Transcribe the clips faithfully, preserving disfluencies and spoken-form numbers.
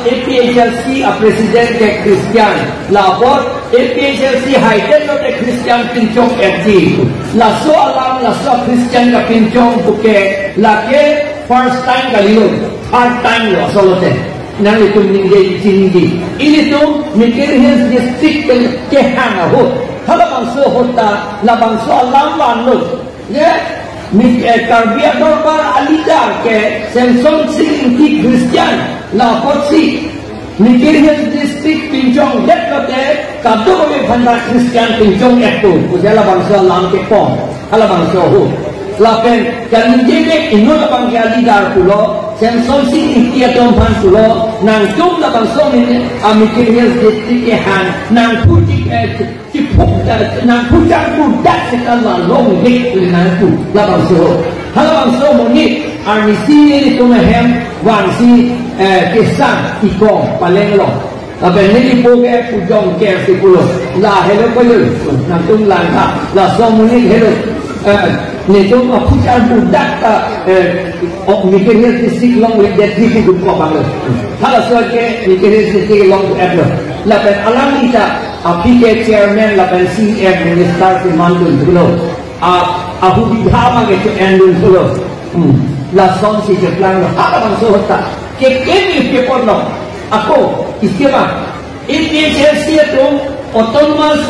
A P H L C a president ke Christian. Labot A P H L C haidet lote Christian pinchong-etji. Laso alam, laso Christian kapinchong puke lake first time kalilo, third time lo asolote. Nanglitum ningje chiniji. Ilitum Mikir Hills District ke, kehang ahut, halabangso ahut ta labangso alam vanlo. Ye, Mi-, eh, Karbi Adorbar a-leader ke Semson Sing Ingti Christian, lapotsi Mikir Hills District pinchongdet lote kadokave aphanta Christian pinchong-etpo, pusi halabangso alam kepon, halabangso ahut. Lapen kaningje bek inut abang ke a-leader pulo, Semson Sing Ingti atum aphan pulo, nangtum labangso amonit a Mikir Hills District kehang, nangphuji, eh, kiphuk, eh, nangphuchang pudak seta la longle nangpu, labangso. Halabangso amonit arnisi nelitum ahem vangsi, eh, kesang ikong paleng along. Lapen neli po ke pujong ke si pulo. La helo koyo, nangtum langkha, laso amonit helo. Eh, netum aphuchang pudak ta, eh, o Mikir Hills District longledet di pu ko panglo. Halaso ke Mikir Hills District longledet lo. Lapen alangli ta aphi ke chairman lapen C M minister si mandun thulo. A, ahubidha ma ke cho-endun thulo. Hmm. Lasonsi cheplanglo. Halabangso ahut ta. Ke kemi ke ponlo. Ako, iske ma. A P H L C atum autonomous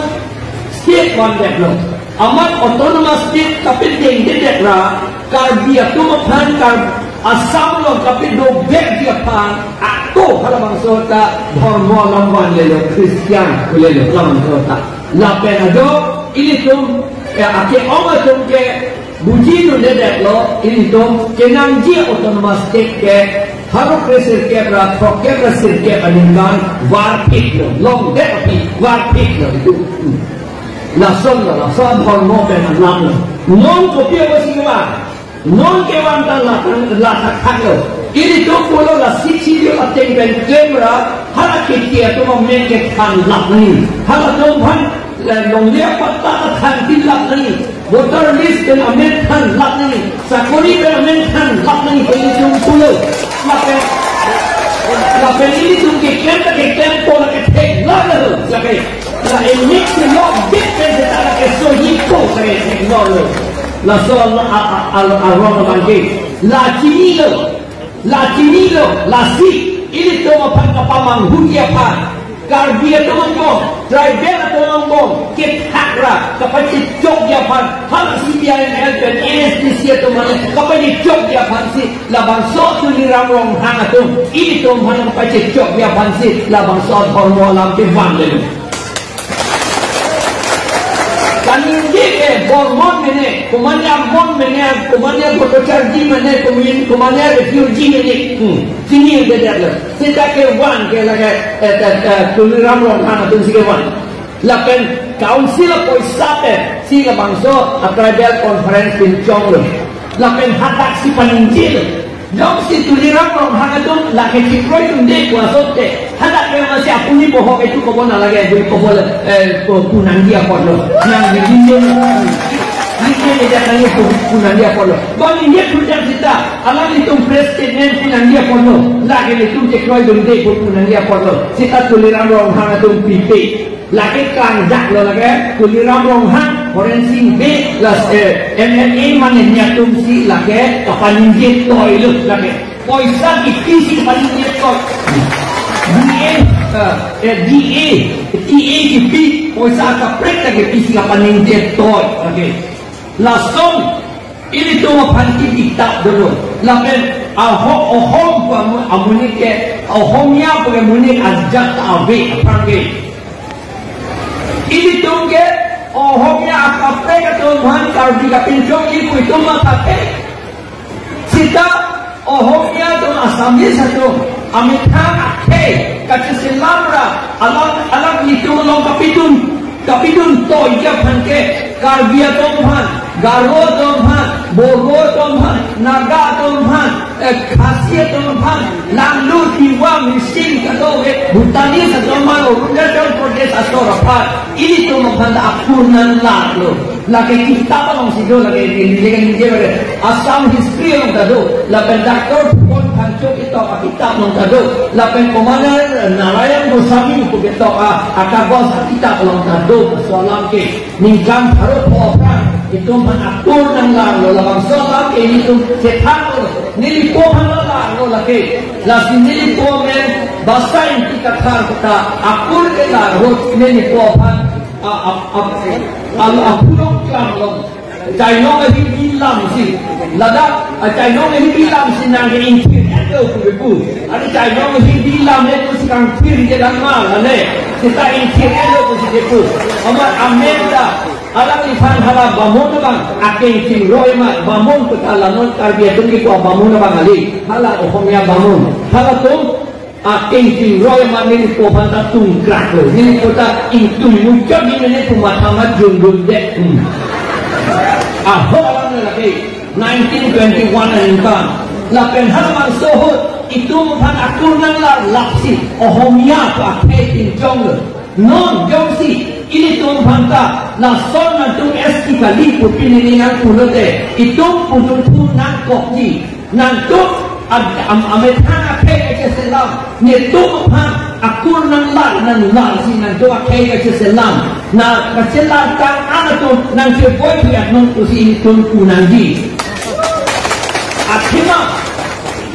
state vandetlo. Amat autonomous state kapedengdedet ra, Karbi atum aphan, Kar-, Assam along kapedobekji aphan, ako halabangso ta dhormo alam vanlelo, Christian kulelo, halabangso ta. Lapen ajo, ilitum, eh, ake-ong atum ke, bujidundedetlo, ilitum kenangji autonomous state ke, pharo kre sirkep ra, throkkep ra sirkep aningkan, varphitlo, longdet aphi, varphitlo itum. Hmm. Lasonlo, laso adhormo pen alamlo. Non kopi apotsi kevan? Non kevan ta la, la thakthaklo. Ilitum pulo la Sixth Schedule ateng pen klem ra, hala kethe atum amen kethan lap nangji. Halatum aphan, eh, longle apatta ta thanpin lap nangji. Voter list pen amen than lap nangji. Sakori pen amen than lap nangji. Ilitum pulo. Lapen, lapen ilitum keklem ta keklem po, la kethek lalo. Lapen la enik si lok bit pen seta la kesoji po, la kethek lalo. Laso a, a, a, a, arong abangke. La chinilo. La chinilo, lasi ilitum aphan kapamanghuji aphan, Karbi atum angbong, tribal atum angbong kethak ra kapachechokji aphan, hala C P I M L pen A S D C atum aphan kapachechokji aphansi, labangso Tuliram Ronghang atum ilitum aphan kapachechokji aphansi, labangso adhormo alam kevanlelo. Kaningje ke Bormon mene, komatne Mon mene, komatne Bhattacharjee mene, komin-, komatne refugee mene. Hmm. Chinidedetlo. Seta kevan ke lake, eh, eh, eh, Tuliram Ronghang atumsi kevan. Lapen council apoisa pensi labangso a tribal conference pinchonglo. Lapen hadaksi paningjelo. Jongsi Tuliram Ronghang atum lake chekroidunde pu asonte, hadak ke masi apuni bohok itu kobo nalage, bui kobo le, eh, ko punangji apotlo. Nang di dinde, dinde ni jatang itu punangji apotlo. Bang ini punya seta, alanglitum press statement punangji apotlo. Lake ilitum chekroidunde pu punangji apotlo. Seta Tuliram Ronghang atum pipe. Lake kangjak lo lake, Tuliram Ronghang, Horen Sing Bey, las, eh, M L A mane niatumsi lake, kapaningje toilo lake. Poisa kipi si kapaningje toi. D A, eh, eh, D A, T A kipi, poisa kaprek lake pisi kapaningje toi lake. Lason, ilitum aphan kibitap dolo. Lapen aho-, Ohom pu amu-, amonit ke, Ohomia pu amonit ajat ave aphan ke. Ilitum ke Ohomia akaprek atum aphan Karbi kapinchongji pu itum mathathe. Seta Ohomia atum, Assamese atum, amethang akhei kacheselam ra, alang, alanglitum along kapidun, kapidun toiji aphan ke, Karbi atum aphan, Garo atum aphan, Bodo atum aphan, Naga atum aphan, eh, Khasi atum aphan, Langlu, Tiwa, Mising, kadokave, Bhutanese atum aphan, Arunachal Pradesh asor aphan, ilitum aphan ta apurnan lak lo. Lake kitab alongsi do, lake, lake, lake, lake, Assam history along ta do, lapen Doctor Phukon Phangcho ketok Kitap along ta do, lapen Commander Narayan Goswami pu ketok a, akagos akitap along ta do, laso alam ke ningkan pharo pho aphrang itum aphan akur nanglarlo, labangso alam ke ilitum chethanlo, nelipo aphan larlo lake, lasi nelipo amen Basa Ingti Kathar puta akur ke larlo nelipo aphan a, a, a, a, apulong klam along. Chainong ahirbi lam si. Ladak, a, chainong ahirbi lam si nang ke ingthir-etlo pu kepu. Ari chainong ahirbi lam le pu si kangthir ke dam ma la le. Seta ingthir-etlo pu si kepu. Amat amen ta. Alangliphan hala bamun abang. Akeng chingroi ma bamun puta la non Karbi atum kepu bamun abang kali. Hala Ohomia bamun. Halatum akeng chingroi ma nelipo aphan ta tungkraklo. Nelipo ta ingtui muchot di nelipo matha ma jundun det. Hmm. Aho alam na lake nineteen twenty-one aningkan. Lapen halabangso ahut itum aphan akur nanglar lapsi Ohomia pu akhei pinchonglo. Non jongsi ilitum aphan ta lason nangtum S T kali pu pini nangpulote, itum putum thu nangkokji. Nangtum ad-, am-, amethang akhei kacheselam, netum aphan akur nanglar, nanglarsi nangtum akhei kacheselam. Na kachelar tang an atum nangchevoi thu atnon pusi ilitum pu nangji. Athema,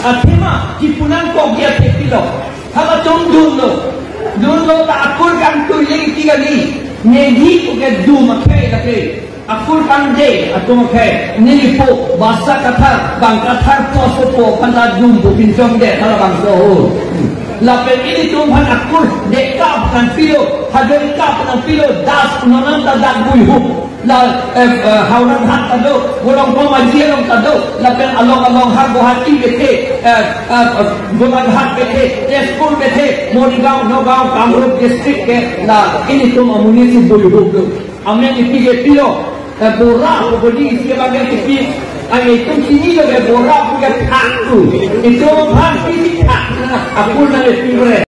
athema kipu nangkokji athe pilo. Halatum dunlo. Dunlo ta akur kangtui le ingti kali. Neli pu ke dum akhei lake. Akur kangde atum akhei. Nelipo Basa Kathar, bang Kathar poso po aphan ta dum pu pinchongdet halabangso ahut. Lapen ilitum aphan akur deka aphan pilo. Hajoi ka aphan pilo. Das unonam ta dak buihup. La, eh, eh, Howraghat ta do, Volongkom Aji along ta do, lapen along along ha Guwahati bethe, eh, eh, eh, Golaghat bethe, Tezpur bethe, Morigaon, Nagaon, Kamrup district ke, la, ilitum amonit si buihup do. Amen ipi ke pilo, eh, bora, kobodi isi abang ke ipi, ang itum chinilo ke bora pu ke thak tu. Itum aphan isi thak, na, akur nangpi bre.